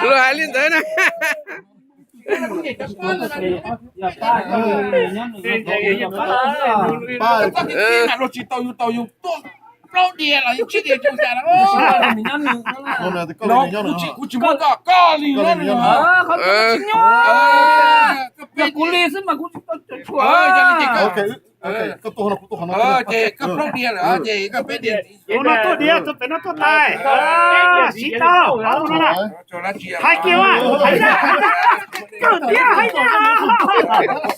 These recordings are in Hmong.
Luag hais li ntawd na. Luag tsis tau yus tau yus tuaj plaub diav los yus tsib diav tsis ua cas. Kuv tsis muaj koj, koj li no. Kuv li xwb mas kuv tsis tau tshuav. Ces koj plaub diav lawm ces koj peb diav. Tus no tuaj diav, tus pem no tuaj tais. Siv tau, hais kiag, hais zaj, kawm tiav hais zaj,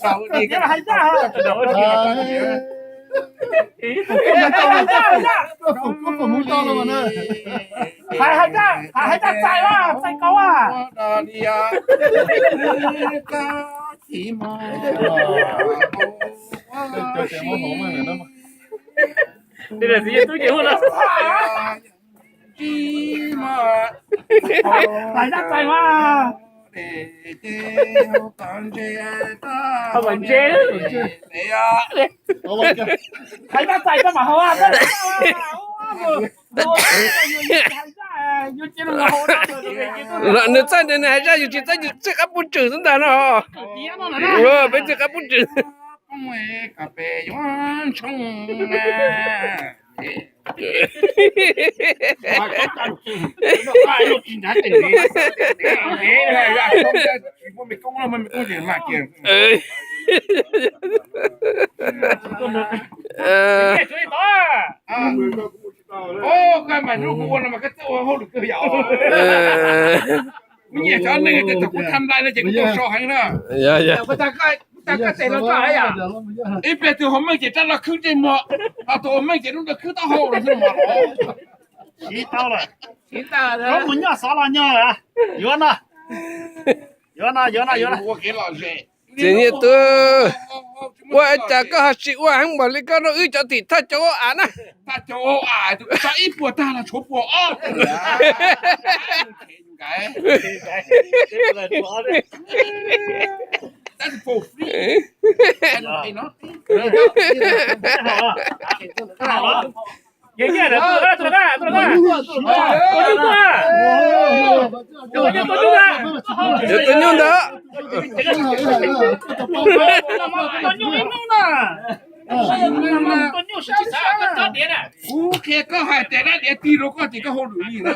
kawm tiav hais zaj. Hais, hais zaj, hais zaj txais, txais kaus. Hais zaj txais mas. Hais zaj txais koj mam haus. Nws txawj nws hais zaj, yus tsis txawj, yus txawj qab puj tswm xwb ntag no. Peb tsis qab puj tswm. Kuv nyiam cov neeg tias thaum kuv tham nplai no ces kuv tau so heev na. Kuv tas koj tes los tso heev yom. Ib pliag tus haus meej ces rov los khwb ntsej muag, ho tus haus meej ces lub nra khwb taub hau los xwb mas. Siv tau lawm. Koj mus nyob xov los nyob lawm. Yuav no, yuav no, yuav no, yuav no. Txiv Nyiaj Tub, ua cas koj ho tsis ua heev npaum li koj rau wb cov tim thaj cov ua av na? Thaj cov ua av, ib puas tag los tshuav puas ob. Tus nyuj ntawd. Kuv qhia koj hais tias dab diav tig rau koj ces koj hau lwm li na.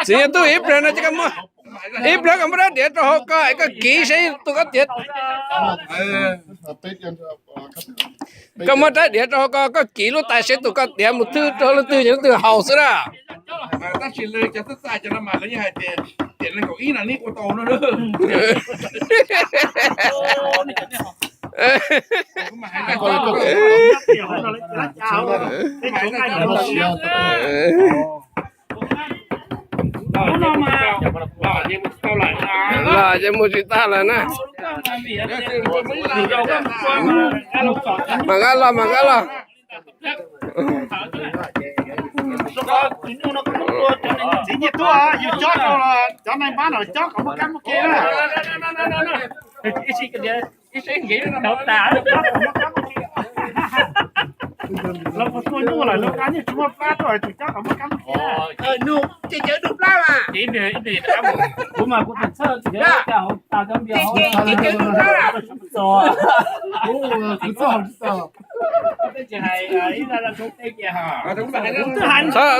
Txiv Nyiaj Tub, ib pliag no ces koj muab, ib pliag koj muab dab diav rau hauv ko es koj kiv seb tus koj tiav. Koj muab dab diav rau hauv ko, koj kiv lub tais seb tus koj tiav mus thwb rau lub twg ces lub twg haus xwb na. Tab sis lawv cov txaj txaj cov no mas lawv yeej hais tias tiam nees nkaum ib no neb ua tau no. Los ces mus tsis tag lawm na. Mas nqa los, mas nqa los. Txiv Nyiaj Tub, yus cob rau cov nai npab no cob kom muaj kab muaj kev na. Lawv puas tua nyuj lawm, lawv nqa nyuj tsis muaj plab tuaj, tsum cob kom muaj kab muaj kev na. Ces cov dub plab mas. Kuv mas kuv txawm txhawj, ces cas hauv tas cov npias hauv. Txog.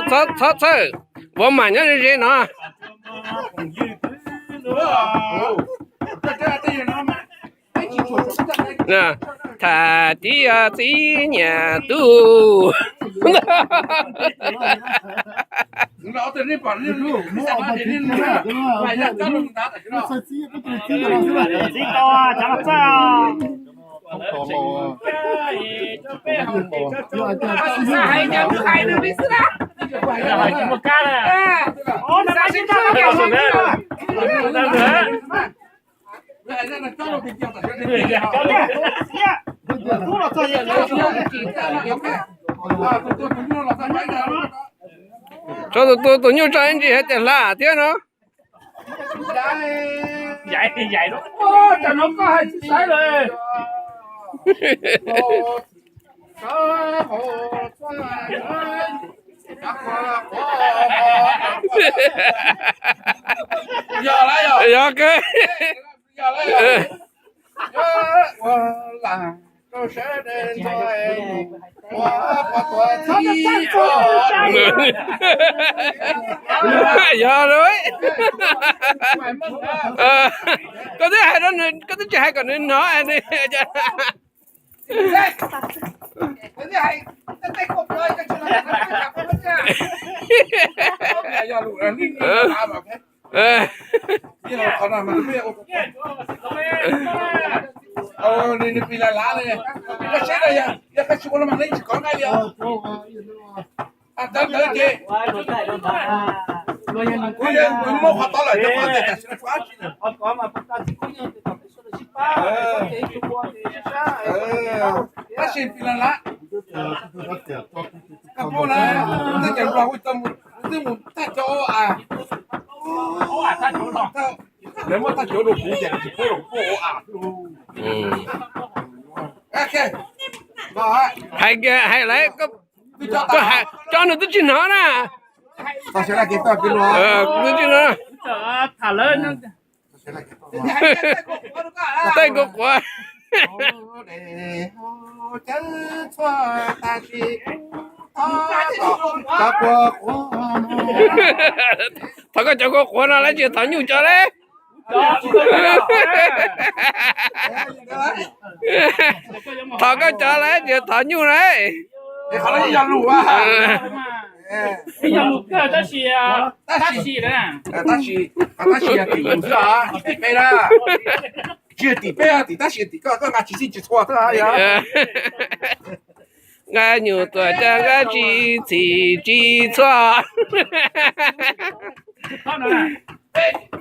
Txhob txhawj, vauv mas nyob ze ze no. Tham tib yog Txiv Nyiaj Tub. Txiv tau cov no txawj. Tso tus tus tus nyuj tso ib ntsis hais tias hla thiab no. Yog kawg. Yog lawm. Koj twb hais rau nws, koj twb tsis hais kom nws hnov. Tab sis pis las lab, koj pub na, tej cov luag ua tau mus, twb mus tag cov ua as, lawv muab tag cov rau kuv ces tsis pub rau kuv ua as. Hais kiag, hais lawv, koj hais tso nws twb tsis hnov na. Twb tsis hnov. Tej quav quav. Thov koj cov quav quav no lawv tsis thov nyuj cov lawm. Thov koj cov lawv tsis thov nyuj lawm. Tab sis, tab sis yog tim yus xwb, tim peb na. Tsis yog tim peb, tim tab sis tim koj, koj nqa tsis txhij tsis txhua xwb yog. Nqa nyuj tuaj coj nqa tsis txhij tsis txhua.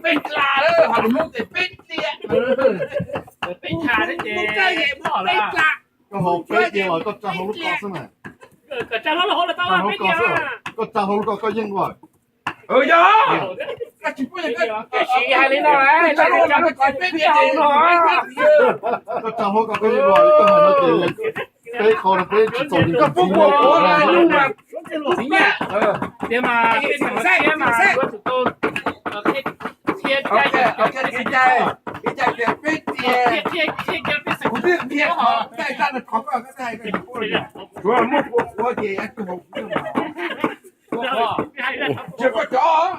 Peb dla, ho lus Hmoob tias peb dla. Koj haus peb diav los koj tsa hauv lub ko xwb na. Koj tsa hauv lub ko koj yeej ua. Yog, koj tsis pub, koj tsis hais li no, koj tsa hauv ko koj yeej ua, koj hais no ces peb qhov no peb tsis txaus li. Koj pub quav quav nyuj mas, tiag mas, peb xeem thiab mas yuav tsum tau thiab, thiab, thiab, thiab, peb tiag, kuv twb qhia qhov, qhov, qhov koj hais, tsuav muab quav quav ces tus hauv kuv. Tsis koj cov.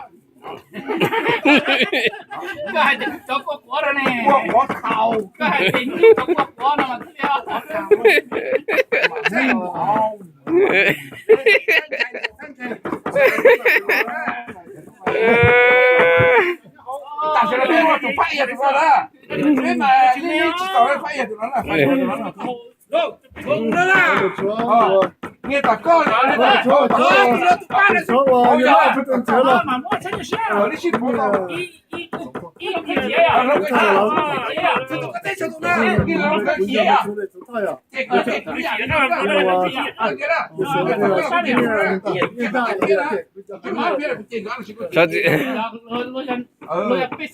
Koj hais tias cov quav quav no ne. Quav quav khaus. Koj hais tias cov quav quav no mas thiaj li. Tam sim no peb ua tus fab ias tus no na. Peb mas yeej tsis tau fab ias tus no na. Nyias tom koj, nyias tom koj, nyias tom koj. Peb xeem tshiab, luag yog neeg peb xeem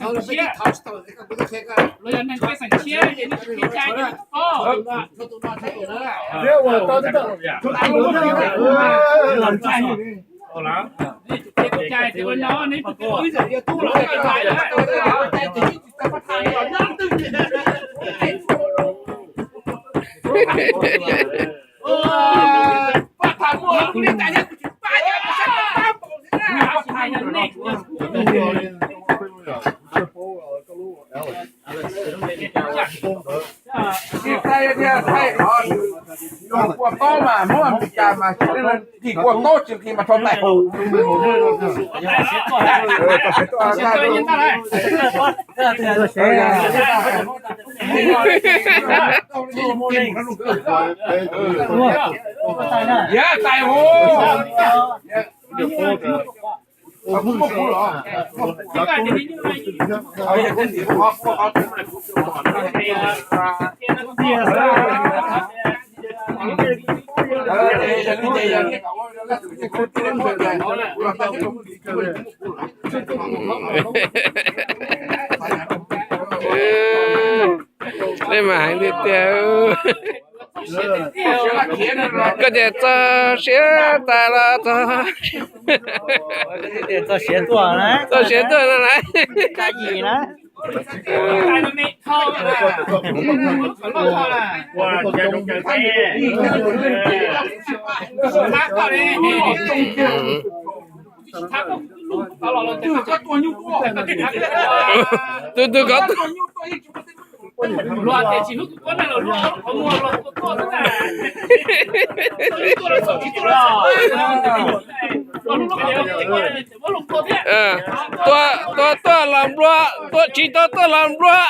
tshiab ces nej tsis qhia cai rau koj. Nej tsis qhia cai ces ua no, nej tus twb yog tub los cai. Ua tob mas muab Meskas mas tsis nqhis, ua tob tsis nqhis mas rho ntais. Yav tais hu. Nej mas heev tiag tiag. Koj tias txog siav tas los txog, txog siav tuaj no lawm. Tus tus kov Tua, tua tuaj los nplua, tua tsis tau tuaj los nplua.